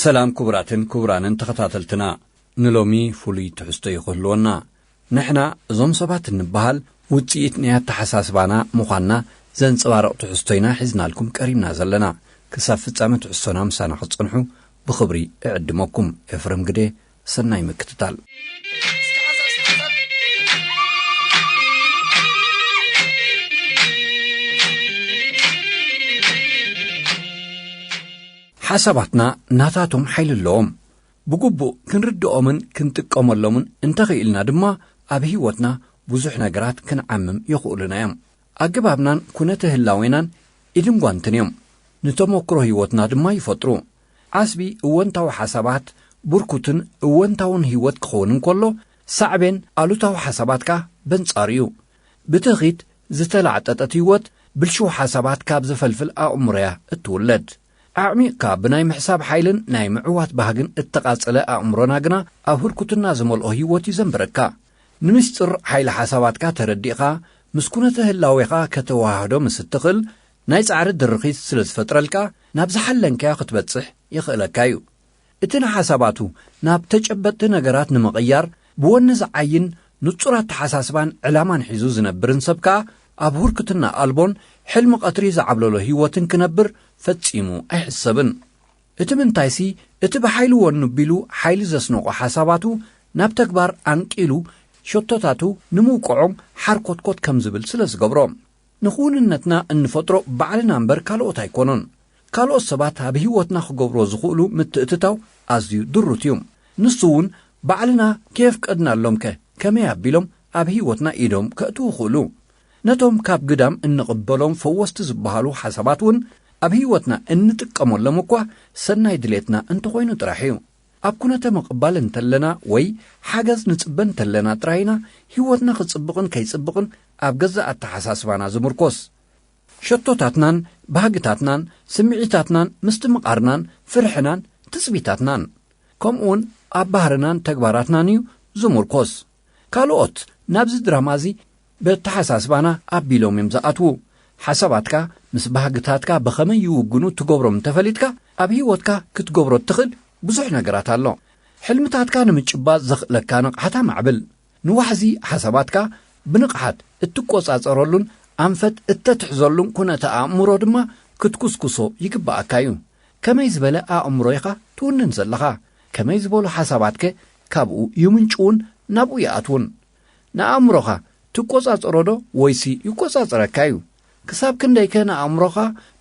ሰላም ክቡራትን ክቡራንን ተኸታተልትና፣ ንሎሚ ፍሉይ ትሕዝቶ እዩ ክህልወና። ንሕና እዞም ሰባት እንበሃል ውጽኢት ናይ ኣተሓሳስባና ምዃንና ዘንጸባርቕ ትሕዝቶ ኢና ሒዝናልኩም ቀሪብና ዘለና። ክሳብ ፍጻመ ትሕዝቶና ምሳና ክትጸንሑ ብኽብሪ እዕድመኩም። ኤፍረም ግደ፣ ሰናይ ምክትታል። ሓሳባትና ናታቶም ሓይሊ ኣለዎም። ብግቡእ ክንርድኦምን ክንጥቀመሎምን እንተኽኢልና ድማ፣ ኣብ ህይወትና ብዙሕ ነገራት ክንዓምም የኽእሉና እዮም። ኣገባብናን ኩነተ ህላዌናን ኢድን ጓንትን እዮም። ንተመክሮ ህይወትና ድማ ይፈጥሩ። ዓስቢ እወንታዊ ሓሳባት ብርኩትን እወንታውን ህይወት ክኸውን እንከሎ፣ ሳዕቤን ኣሉታዊ ሓሳባትካ በንጻሩ እዩ። ብትኺት ዝተላዕጠጠት ህይወት ብልሽው ሓሳባት ካብ ዝፈልፍል ኣእምሮያ እትውለድ። ኣዕሚቕካ ብናይ ምሕሳብ ሓይልን ናይ ምዕዋት ባህግን እተቓጸለ ኣእምሮና ግና ኣብ ህርኩትና ዝመልኦ ህይወት እዩ ዘንብረካ። ንምስጢር ሓይሊ ሓሳባትካ ተረዲእኻ፣ ምስ ኩነተ ህላዌኻ ከተወሃህዶ ምስ እትኽእል፣ ናይ ጻዕሪ ድርኺት ስለ ዝፈጥረልካ፣ ናብ ዝሓለንካዮ ክትበጽሕ የኽእለካ እዩ። እቲ ንሓሳባቱ ናብ ተጨበጥቲ ነገራት ንምቕያር ብወኒ ዝዓይን ንጹር ኣተሓሳስባን ዕላማን ሒዙ ዝነብርን ሰብ ከኣ ኣብ ህርኩትና ኣልቦን ሕልሚ ቀትሪ ዝዓብለሎ ህይወትን ክነብር ፈጺሙ ኣይሕሰብን። እቲ ምንታይሲ፣ እቲ ብሓይሊ ወኑ ቢሉ ሓይሊ ዘስነቖ ሓሳባቱ ናብ ተግባር ኣንቂሉ ሸቶታቱ ንምውቅዖም ሓርኮትኮት ከም ዝብል ስለ ዝገብሮ። ንኽውንነትና እንፈጥሮ ባዕልና እምበር ካልኦት ኣይኮኑን። ካልኦት ሰባት ኣብ ህይወትና ክገብርዎ ዝኽእሉ ምትእትታው ኣዝዩ ድሩት እዩ። ንሱ እውን ባዕልና ከየፍቀድናሎምከ ከመይ ኣቢሎም ኣብ ህይወትና ኢዶም ከእትዉ ይኽእሉ? ነቶም ካብ ግዳም እንቕበሎም ፈወስቲ ዝበሃሉ ሓሳባት እውን ኣብ ህይወትና እንጥቀመሎም እኳ ሰናይ ድሌትና እንተኾይኑ ጥራሕ እዩ። ኣብ ኩነተ ምቕባል እንተለና ወይ ሓገዝ ንጽበ እንተለና ጥራይ ኢና ህይወትና ክጽብቕን ከይጽብቕን ኣብ ገዛእ ኣተሓሳስባና ዝምርኮስ። ሸቶታትናን ባህግታትናን ስምዒታትናን ምስትምቓርናን ፍርሕናን ትጽቢታትናን ከምኡውን ኣብ ባህርናን ተግባራትናን እዩ ዝምርኮስ። ካልኦት ናብዚ ድራማ እዚ በተሓሳስባና ኣቢሎም እዮም ዝኣትዉ። ሓሳባትካ ምስ ባህግታትካ ብኸመይ ይውግኑ ትገብሮም እንተፈሊጥካ፣ ኣብ ህይወትካ ክትገብሮ እትኽእል ብዙሕ ነገራት ኣሎ። ሕልምታትካ ንምጭባጥ ዘኽእለካ ንቕሓት ኣማዕብል። ንዋሕዚ ሓሳባትካ ብንቕሓት እትቆጻጸረሉን ኣንፈት እተትሕዘሉን ኩነተ ኣእምሮ ድማ ክትኩስኩሶ ይግብኣካ እዩ። ከመይ ዝበለ ኣእምሮ ኢኻ ትውንን ዘለኻ? ከመይ ዝበሉ ሓሳባትከ ካብኡ ይምንጭውን ናብኡ ይኣትውን? ንኣእምሮኻ ትቆጻጸሮ ዶ ወይሲ ይቆጻጸረካ እዩ? ክሳብ ክንደይከ ንኣእምሮኻ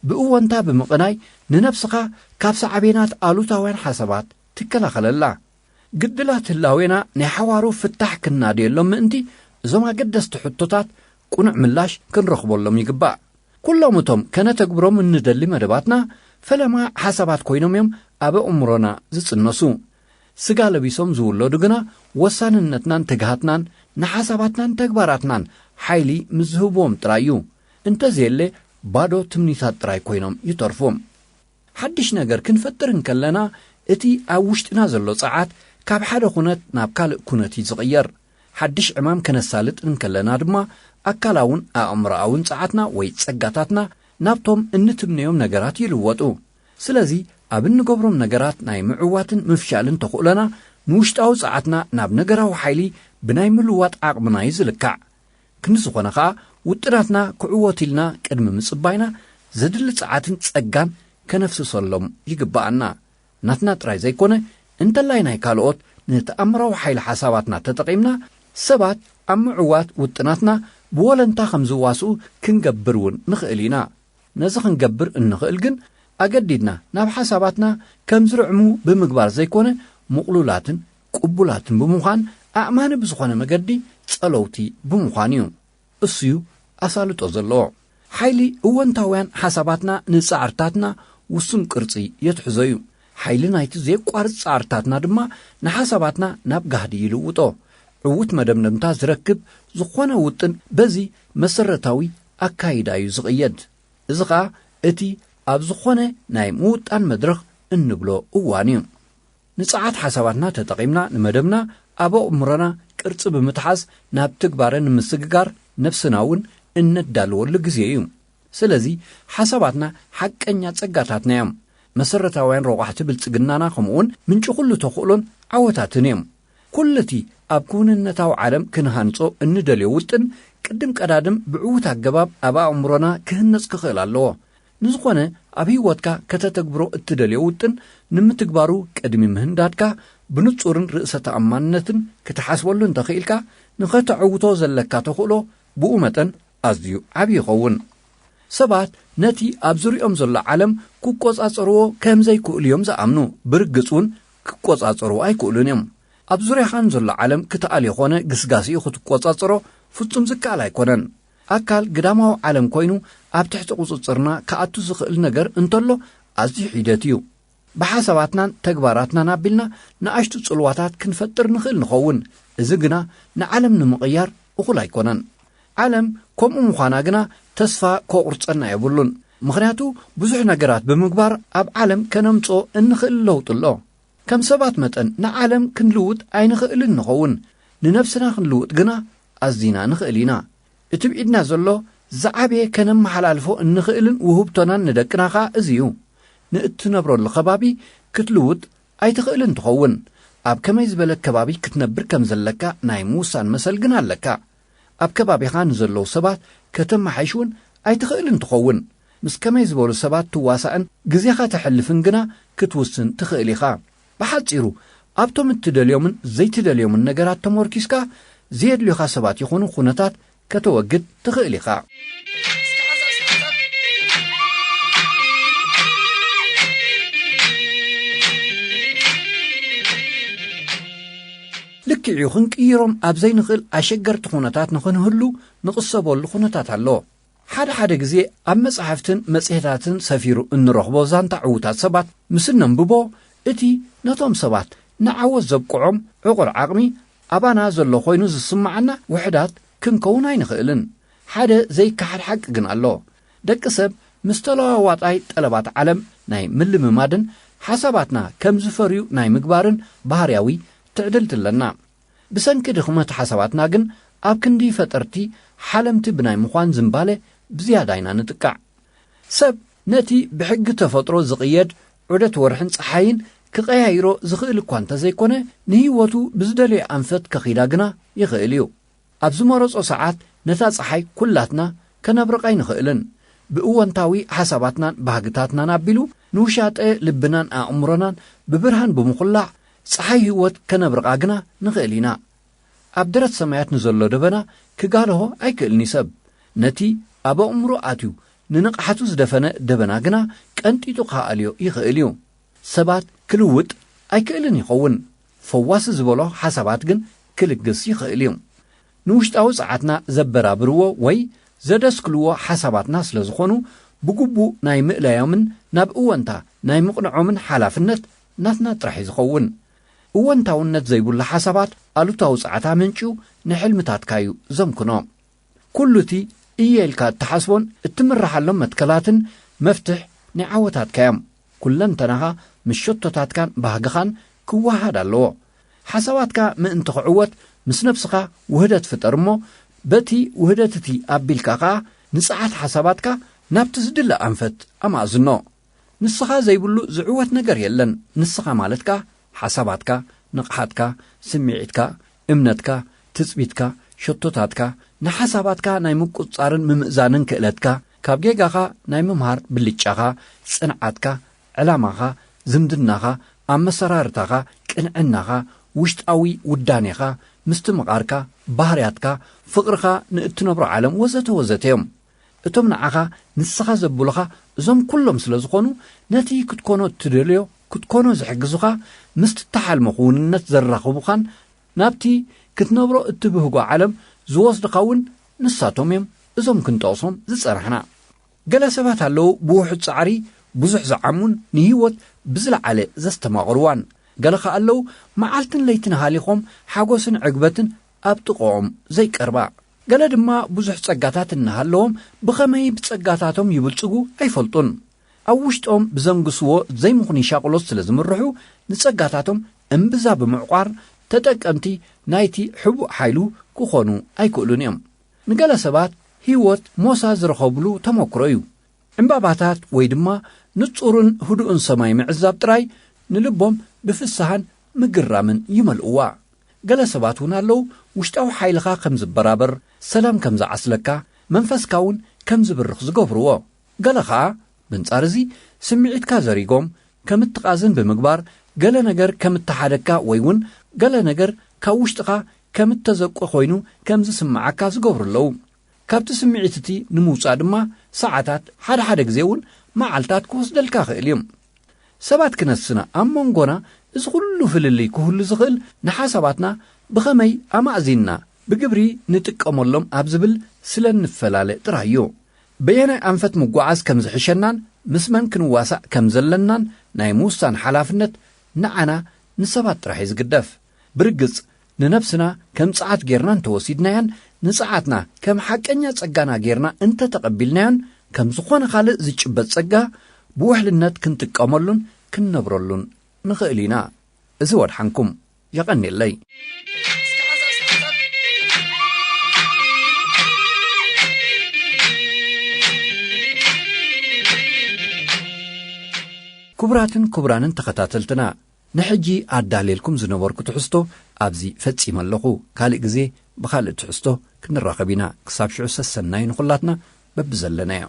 ብእወንታ ብምቕናይ ንነብስኻ ካብ ሳዕቤናት ኣሉታውያን ሓሳባት ትከላኸለላ? ግድላት ህላዌና ናይ ሓዋሩ ፍታሕ ክናድየሎም ምእንቲ እዞም ኣገደስቲ ሕቶታት ቅኑዕ ምላሽ ክንረኽበሎም ይግባእ። ኩሎም እቶም ከነተግብሮም እንደሊ መደባትና ፈለማ ሓሳባት ኮይኖም እዮም ኣብ ኣእምሮና ዝጽነሱ። ስጋ ለቢሶም ዝውለዱ ግና ወሳንነትናን ትግሃትናን ንሓሳባትናን ተግባራትናን ሓይሊ ምስ ዝህብዎም ጥራይ እዩ። እንተዘየለ ባዶ ትምኒታት ጥራይ ኮይኖም ይተርፉ። ሓድሽ ነገር ክንፈጥር እንከለና እቲ ኣብ ውሽጥና ዘሎ ጸዓት ካብ ሓደ ኩነት ናብ ካልእ ኩነት እዩ ዝቕየር። ሓድሽ ዕማም ከነሳልጥ እንከለና ድማ ኣካላውን ኣእምሮኣውን ጸዓትና ወይ ጸጋታትና ናብቶም እንትምነዮም ነገራት ይልወጡ። ስለዚ ኣብ እንገብሮም ነገራት ናይ ምዕዋትን ምፍሻልን ተኽእሎና ንውሽጣዊ ጸዓትና ናብ ነገራዊ ሓይሊ ብናይ ምልዋጥ ዓቕምና እዩ ዝልካዕ። ክንዲ ዝኾነ ኸኣ ውጥናትና ክዕወት ኢልና ቅድሚ ምጽባይና ዘድሊ ጸዓትን ጸጋን ከነፍስሰሎም ይግብኣና። ናትና ጥራይ ዘይኮነ እንተላይ ናይ ካልኦት ንተኣምራዊ ሓይሊ ሓሳባትና ተጠቒምና ሰባት ኣብ ምዕዋት ውጥናትና ብወለንታ ከም ዝዋስኡ ክንገብር እውን ንኽእል ኢና። ነዚ ክንገብር እንኽእል ግን ኣገዲድና ናብ ሓሳባትና ከም ዝርዕሙ ብምግባር ዘይኮነ ምቕሉላትን ቅቡላትን ብምዃን ኣእማኒ ብዝኾነ መገዲ ጸለውቲ ብምዃን እዩ። እሱ እዩ ኣሳልጦ ዘለዎ። ሓይሊ እወንታውያን ሓሳባትና ንጻዕርታትና ውሱን ቅርጺ የትሕዞ እዩ። ሓይሊ ናይቲ ዘየቋርጽ ጻዕርታትና ድማ ንሓሳባትና ናብ ጋህዲ ይልውጦ። ዕዉት መደምደምታ ዝረክብ ዝኾነ ውጥን በዚ መሰረታዊ ኣካይዳ እዩ ዝቕየድ። እዚ ኸኣ እቲ ኣብ ዝኾነ ናይ ምውጣን መድረኽ እንብሎ እዋን እዩ። ንጸዓት ሓሳባትና ተጠቒምና ንመደብና ኣብ ኣእምሮና ቅርጺ ብምትሓዝ ናብ ትግባረ ንምስግጋር ነብስና እውን እነዳልወሉ ግዜ እዩ። ስለዚ ሓሳባትና ሓቀኛ ጸጋታትና እዮም። መሰረታውያን ረቋሕቲ ብልጽግናና፣ ከምኡውን ምንጪ ኩሉ ተኽእሎን ዓወታትን እዮም። ኩሉ እቲ ኣብ ክውንነታዊ ዓለም ክንሃንጾ እንደልዮ ውጥን፣ ቅድም ቀዳድም ብዕዉት ኣገባብ ኣብ ኣእምሮና ክህነጽ ክኽእል ኣለዎ። ንዝኾነ ኣብ ህይወትካ ከተተግብሮ እትደልዮ ውጥን ንምትግባሩ፣ ቅድሚ ምህንዳድካ ብንጹርን ርእሰ ተኣማንነትን ክትሓስበሉ እንተኽኢልካ፣ ንኸተዕውቶ ዘለካ ተኽእሎ ብኡ መጠን ኣዝዩ ዓቢ ይኸውን። ሰባት ነቲ ኣብ ዙርያኦም ዘሎ ዓለም ክቆጻጸርዎ ከም ዘይክእሉ እዮም ዝኣምኑ። ብርግጽ እውን ክቆጻጸርዎ ኣይክእሉን እዮም። ኣብ ዙርያኻ ንዘሎ ዓለም ክትኣልዮ ኾነ ግስጋሴኡ ክትቆጻጸሮ ፍጹም ዝከኣል ኣይኮነን። ኣካል ግዳማዊ ዓለም ኮይኑ ኣብ ትሕቲ ቁጽጽርና ክኣቱ ዝኽእል ነገር እንተሎ ኣዝዩ ሒደት እዩ። ብሓሳባትናን ተግባራትናን ኣቢልና ንኣሽቱ ጽልዋታት ክንፈጥር ንኽእል ንኸውን። እዚ ግና ንዓለም ንምቕያር እኹል ኣይኮነን። ዓለም ከምኡ ምዃና ግና ተስፋ ከቑርጸና የብሉን። ምኽንያቱ ብዙሕ ነገራት ብምግባር ኣብ ዓለም ከነምጽኦ እንኽእል ለውጢ ኣሎ። ከም ሰባት መጠን ንዓለም ክንልውጥ ኣይንኽእልን ንኸውን። ንነብስና ክንልውጥ ግና ኣዚና ንኽእል ኢና። እቲ ብኢድና ዘሎ ዝዓበየ ከነመሓላልፎ እንኽእልን ውህብቶናን ንደቅና ኸኣ እዚ እዩ። ንእትነብረሉ ከባቢ ክትልውጥ ኣይትኽእልን ትኸውን። ኣብ ከመይ ዝበለ ከባቢ ክትነብር ከም ዘለካ ናይ ምውሳን መሰል ግን ኣለካ። ኣብ ከባቢኻ ንዘለዉ ሰባት ከተመሓይሽ እውን ኣይትኽእልን ትኸውን። ምስ ከመይ ዝበሉ ሰባት ትዋሳእን ግዜኻ ተሕልፍን ግና ክትውስን ትኽእል ኢኻ። ብሓጺሩ፣ ኣብቶም እትደልዮምን ዘይትደልዮምን ነገራት ተመርኪስካ፣ ዘየድልዮኻ ሰባት ይኹኑ ኩነታት ከተወግድ ትኽእል ኢኻ። ልክዕ እዩ፣ ክንቅይሮም ኣብ ዘይንኽእል ኣሸገርቲ ኩነታት ንኽንህሉ ንቕሰበሉ ኩነታት ኣሎ። ሓደ ሓደ ግዜ ኣብ መጻሕፍትን መጽሔታትን ሰፊሩ እንረኽቦ ዛንታ ዕዉታት ሰባት ምስ እነንብቦ፣ እቲ ነቶም ሰባት ንዓወት ዘብቅዖም ዕቑር ዓቕሚ ኣባና ዘሎ ኮይኑ ዝስምዓና ውሑዳት ክንከውን ኣይንኽእልን። ሓደ ዘይከሓድ ሓቂ ግን ኣሎ። ደቂ ሰብ ምስ ተለዋዋጣይ ጠለባት ዓለም ናይ ምልምማድን ሓሳባትና ከም ዝፈርዩ ናይ ምግባርን ባህርያዊ ትዕድልቲ ኣለና። ብሰንኪ ድኽመት ሓሳባትና ግን ኣብ ክንዲ ፈጠርቲ ሓለምቲ ብናይ ምዃን ዝንባለ ብዝያዳ ኢና ንጥቃዕ። ሰብ ነቲ ብሕጊ ተፈጥሮ ዝቕየድ ዑደት ወርሕን ጸሓይን ክቐያይሮ ዝኽእል እኳ እንተዘይኮነ፣ ንህይወቱ ብዝደለዮ ኣንፈት ከኺዳ ግና ይኽእል እዩ። ኣብ ዝመረጾ ሰዓት ነታ ጸሓይ ኩላትና ከነብርቓ ኣይንኽእልን። ብእወንታዊ ሓሳባትናን ባህግታትናን ኣቢሉ ንውሻጠ ልብናን ኣእምሮናን ብብርሃን ብምኹላዕ ጸሓይ ህይወት ከነብርቓ ግና ንኽእል ኢና። ኣብ ደረት ሰማያት ንዘሎ ደበና ክጋልሆ ኣይክእልን እዩ ሰብ። ነቲ ኣብ ኣእምሮ ኣትዩ ንንቕሓቱ ዝደፈነ ደበና ግና ቀንጢጡ ክኣልዮ ይኽእል እዩ። ሰባት ክልውጥ ኣይክእልን ይኸውን። ፈዋሲ ዝበሎ ሓሳባት ግን ክልግስ ይኽእል እዩ። ንውሽጣዊ ጸዓትና ዘበራብርዎ ወይ ዘደስክልዎ ሓሳባትና ስለ ዝኾኑ፣ ብግቡእ ናይ ምእላዮምን ናብ እወንታ ናይ ምቕንዖምን ሓላፍነት ናትና ጥራሕ እዩ ዝኸውን። እወንታውነት ዘይብሉ ሓሳባት ኣሉታዊ ጸዓት ኣመንጭዩ ንሕልምታትካ እዩ ዘምክኖ። ኩሉ እቲ እየ ኢልካ እትሓስቦን እትምርሓሎም መትከላትን መፍትሕ ናይ ዓወታትካ እዮም። ኩለንተናኻ ምስ ሸቶታትካን ባህግኻን ክወሃሃድ ኣለዎ። ሓሳባትካ ምእንቲ ክዕወት ምስ ነብስኻ ውህደት ፍጠር እሞ፣ በቲ ውህደት እቲ ኣቢልካ ኸኣ ንጸዓት ሓሳባትካ ናብቲ ዝድለ ኣንፈት ኣማእዝኖ። ንስኻ ዘይብሉ ዝዕወት ነገር የለን። ንስኻ ማለትካ ሓሳባትካ፣ ንቕሓትካ፣ ስምዒትካ፣ እምነትካ፣ ትጽቢትካ፣ ሸቶታትካ፣ ንሓሳባትካ ናይ ምቁጽጻርን ምምእዛንን ክእለትካ፣ ካብ ጌጋኻ ናይ ምምሃር ብልጫኻ፣ ጽንዓትካ፣ ዕላማኻ፣ ዝምድናኻ፣ ኣመሰራርታኻ፣ ቅንዕናኻ፣ ውሽጣዊ ውዳኔኻ፣ ምስትምቓርካ፣ ባህርያትካ፣ ፍቕርኻ ንእትነብሮ ዓለም ወዘተ ወዘተ እዮም። እቶም ንዓኻ ንስኻ ዘብሉኻ እዞም ኩሎም ስለ ዝኾኑ፣ ነቲ ክትኮኖ እትደልዮ ክትኮኖ ዝሕግዙኻ፣ ምስ ትተሓልሞ ክውንነት ዘራኽቡኻን ናብቲ ክትነብሮ እትብህጎ ዓለም ዝወስድኻ እውን ንሳቶም እዮም፣ እዞም ክንጠቕሶም ዝጸናሕና። ገለ ሰባት ኣለዉ ብውሑድ ጻዕሪ ብዙሕ ዝዓሙን ንህይወት ብዝለዓለ ዘስተማቕርዋን። ገለ ኸኣ ኣለዉ መዓልትን ለይትን ሃሊኾም ሓጎስን ዕግበትን ኣብ ጥቕኦም ዘይቀርባ። ገለ ድማ ብዙሕ ጸጋታት እናሃለዎም ብኸመይ ብጸጋታቶም ይብልጽጉ ኣይፈልጡን። ኣብ ውሽጦም ብዘንግስዎ ዘይምኽኑይ ሻቕሎት ስለ ዝምርሑ፣ ንጸጋታቶም እምብዛ ብምዕቋር ተጠቀምቲ ናይቲ ሕቡእ ሓይሉ ክኾኑ ኣይክእሉን እዮም። ንገለ ሰባት ህይወት ሞሳ ዝረኸብሉ ተመክሮ እዩ። ዕምባባታት ወይ ድማ ንጹርን ህዱእን ሰማይ ምዕዛብ ጥራይ ንልቦም ብፍስሃን ምግራምን ይመልእዋ። ገለ ሰባት እውን ኣለዉ፣ ውሽጣዊ ሓይልኻ ከም ዝበራበር፣ ሰላም ከም ዝዓስለካ፣ መንፈስካ እውን ከም ዝብርኽ ዝገብርዎ። ገለ ኸኣ ብንጻር እዚ ስምዒትካ ዘሪጎም ከም እትቓዝን ብምግባር፣ ገለ ነገር ከም እተሓደግካ ወይ እውን ገለ ነገር ካብ ውሽጥኻ ከም እተዘቁ ኮይኑ ከም ዝስምዓካ ዝገብሩ ኣለዉ። ካብቲ ስምዒት እቲ ንምውጻእ ድማ ሰዓታት፣ ሓደ ሓደ ግዜ እውን መዓልታት ክወስደልካ ይኽእል እዩ። ሰባት ክነስና ኣብ መንጎና እዚ ኩሉ ፍልልይ ክህሉ ዝኽእል ንሓሳባትና ብኸመይ ኣማእዚንና ብግብሪ ንጥቀመሎም ኣብ ዝብል ስለ እንፈላለ ጥራይ እዩ። በየናይ ኣንፈት ምጓዓዝ ከም ዝሕሸናን ምስ መን ክንዋሳእ ከም ዘለናን ናይ ምውሳን ሓላፍነት ንዓና ንሰባት ጥራሕ እዩ ዝግደፍ። ብርግጽ ንነብስና ከም ጸዓት ጌርና እንተወሲድናያን ንጸዓትና ከም ሓቀኛ ጸጋና ጌርና እንተተቐቢልናዮን ከም ዝኾነ ካልእ ዝጭበጥ ጸጋ ብውሕልነት ክንጥቀመሉን ክንነብረሉን ንኽእል ኢና። እዚ ወድሓንኩም። የቐንየለይ። ክቡራትን ክቡራንን ተኸታተልትና፣ ንሕጂ ኣዳልየልኩም ዝነበርኩ ትሕዝቶ ኣብዚ ፈጺመ ኣለኹ። ካልእ ግዜ ብኻልእ ትሕዝቶ ክንራኸብ ኢና። ክሳብ ሽዑ ሰሰናዩ ንኹላትና በብዘለናዮ።